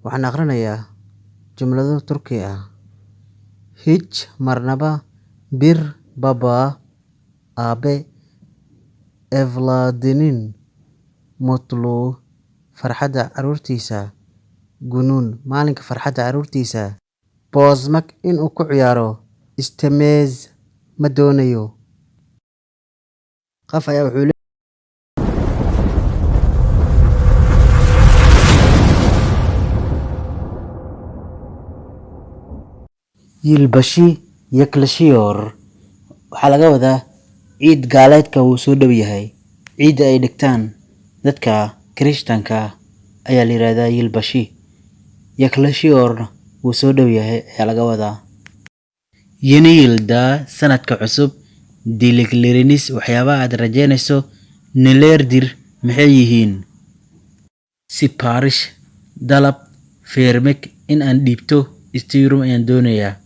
Waxaan akhrinayaa jumlado Turki ah. Hiç marnaba, bir baba aabe, evladının mutlu farxadda carruurtiisa, günün maalinka farxadda carruurtiisa, bozmak inuu ku ciyaaro, istemez ma doonayo. Qof ayaa wuxuu Yılbaşı yaklaşıyor. Waxaa laga wadaa ciid gaaleedka wuu soo dhow yahay. Ciidda ay dhigtaan dadka Kirishtaanka ah ayaa la yiraahdaa Yılbaşı. Yaklaşıyor wuu soo dhow yahay ayaa laga wadaa. Yeni yılda sanadka cusub, dilekleriniz waxyaabaha aad rajeynayso, nelerdir maxay yihiin? Sipariş dalab, vermek in aan dhiibto, istiyorum ayaan doonayaa.